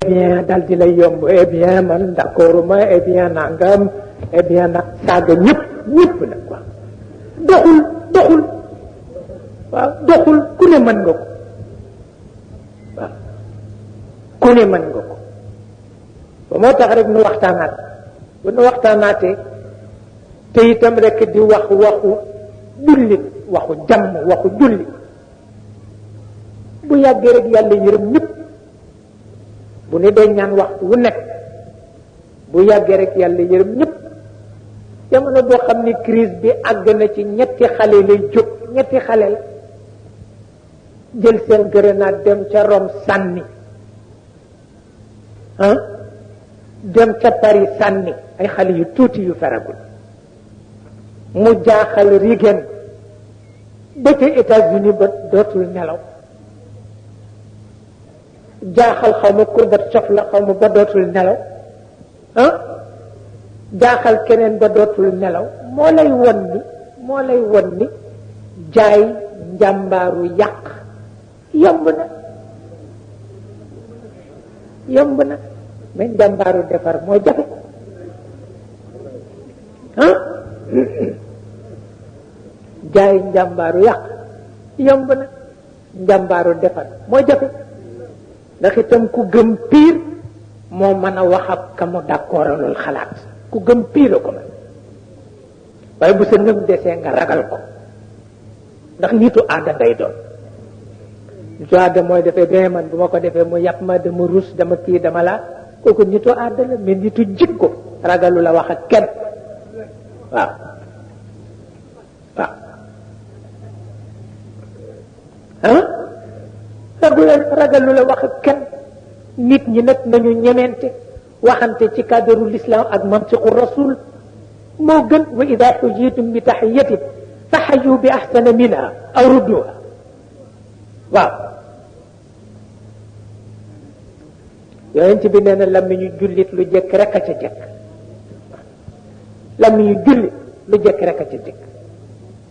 bien dal di lay yomb eh bien man d'accord ma eh bien nangam eh bien nag saaga ñëpp nag quoi doxul waaw doxul ku ne mën nga ko waaw ku ne mën nga ko ba moo tax rek nu waxtaanaat bu nu waxtaanaatee te itam rek di waxu jullit waxu jàmm waxu jullit bu yàggee rek yàlla yërëm ñëpp bu ne dee ñaan waxtu wu nekk bu yàggee rek yàlla yërëm ñëpp jamono boo xam ni crise bi àgg na ci ñetti xale lay jóg ñetti xale la jël seen grenade dem ca Rome sànni dem ca Paris sànni ay xale yu tuuti yu feragul mu jaaxal Reagan ba ca États-Unis ba dootul nelaw jaaxal xaw ma Gorbatchev la xaw ma ba dootul nelaw jaaxal keneen ba dootul nelaw moo lay won ni jaay njàmbaaru yàq yomb na mais njàmbaaru defar moo jafe jaay njàmbaaru yàq yomb na njàmbaaru defar moo jafe ndax itam ku gëm piir moo mën a wax ak ka mu d'accordalul xalaat ku gëm piir a ko man waaye bu sa ngëm desee nga ragal ko ndax nitu aada ngay doon nitu aada mooy defee bien man bu ma ko defee mu yàpp ma dama rus dama kii dama laa kooku nitu aada la mais nitu jikko ragalu la wax ak kenn waaw ragalu la wax ak kenn nit ñi nag nañu ñemente waxante ci cadre l'islam ak mantiqu rasul moo gën wa ida xujitum bi taxiyatin fa xayu bi axsana minha aw rudduha waaw yonent bi nee na làmmiñu jullit lu jekk rek a ca jekk làmmiñu jullit lu jekk rek a ca jekk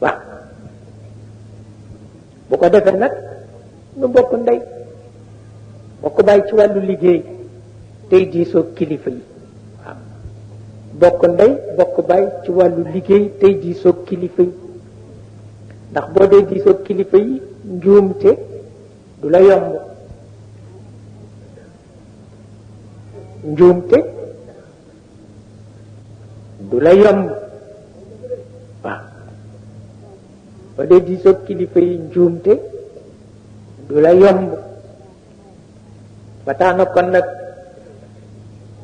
waaw bu ko defee nag nu bokk ndey bokk bàyyi ci wàllu liggéey tey diisoo kilifa yi waaw bokk ndey bokk bàyyi ci wàllu liggéey tey diisoo kilifa yi ndax boo dee diisoo kilifa yi njuumte du la yomb njuumte du la yomb waaw boo dee diisoo kilifa yi njuumte du la yomb ba tax na kon nag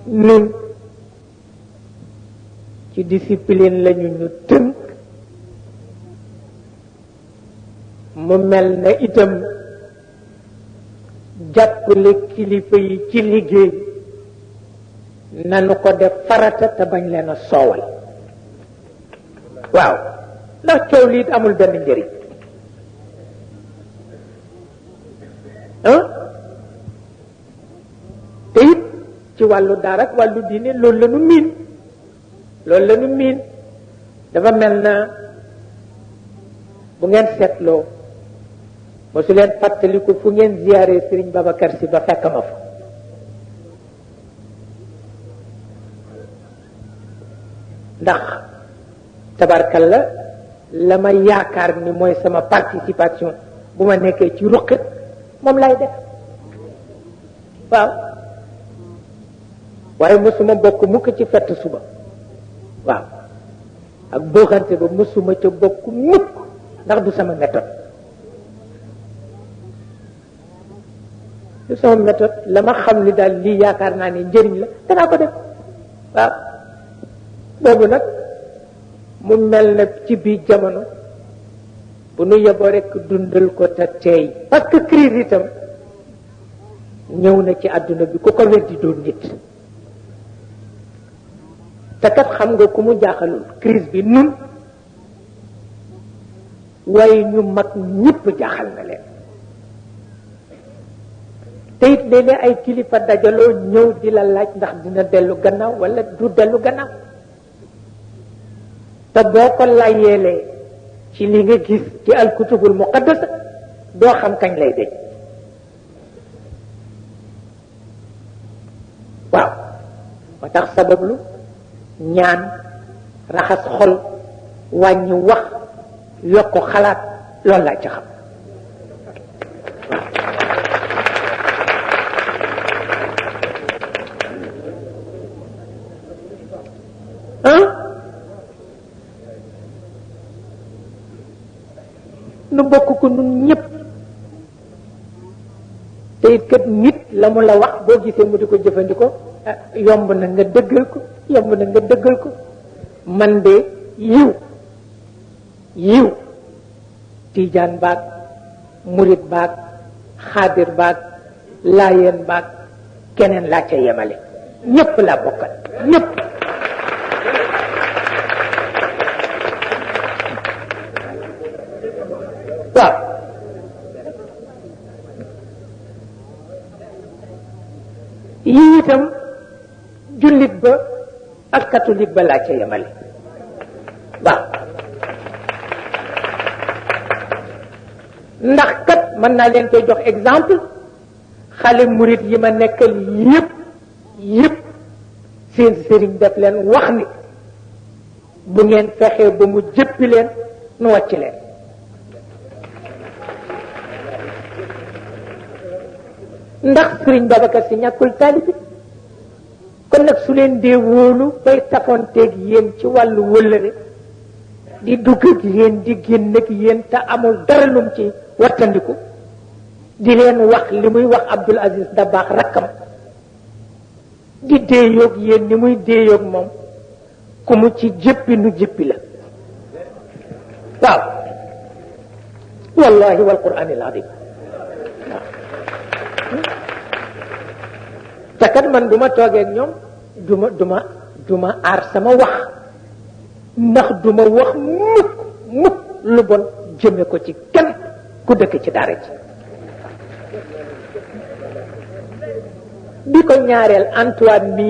ñun ci discipline lañu ñu tënk mu mel na itam jàppale kilifa yi ci liggéey nanu ko def farata te bañ leen a soowal waaw ndax coow liit amul benn njëriñ te it ci wàllu daara ak wàllu diine loolu la nu miin dafa mel na bu ngeen seetloo mosu leen fàttaliku fu ngeen ziyaare Serigne Babacar Sy ba fekk ma fa ndax tabarkalla la ma yaakaar ni mooy sama participation bu ma nekkee ci ruqit moom lay def waaw waaye mosuma bokk mukk ci fett suba waaw ak booxante ba mosuma ca bokk mukk ndax du sama méthode du sama méthode la ma xam ni daal lii yaakaar naa ne njëriñ la danaa ko def waaw boobu nag mu mel na ci biir jamono bu nu yeboo rek dundal ko te teey parce que crise itam ñëw na ci àdduna bi ku ko weddi doon nit te kat xam nga ku mu jaaxalul crise bi nun waaye ñu mag ñëpp jaaxal na leen te it léeg-léeg ay kilifa dajaloo ñëw di la laaj ndax dina dellu gannaaw wala du dellu gannaaw te boo ko layeelee ci li nga gis ci alkutubul muqaddasa doo xam kañ lay deñ waaw moo tax sabablu ñaan raxas xol wàññi wax yokk xalaat loolu laa ci xam nu bokk ko nun ñëpp te it kat nit la mu la wax boo gisee mu di ko jëfandikoo yomb na nga dëggal ko yomb na nga dëggal ko man de yiw tiijaan baag murit baag xaadir baag laayeen baag keneen laa ca yemale ñëpp laa bokkal ñëpp waaw yii itam jullit ba ak catholique ba laa ca yemale waaw ndax kat mën naa leen koy jox exemple xale murit yi ma nekkal yépp seen sëriñ def leen wax ni bu ngeen fexee ba mu jëppi leen nu wàcc leen ndax sëriñ Babacar Si ñàkkul taalibi kon nag su leen dee wóolu bay tafonteeg yéen ci wàllu wëllëre di dugg ak yéen di génn ak yéen te amul dara lum ci wattandiku di leen wax li muy wax Abdul Aziz Dabakh rakkam di déeyoog yéen ni muy déeyoog moom ku mu ci jëppi nu jëppi la waaw wallahi wal qur'anil azim te kat man du ma toogee ak ñoom du ma aar sama wax ndax du ma wax mukk lu bon jëme ko ci kenn ku dëkk ci daara ji bi ko ñaareel Antoine mii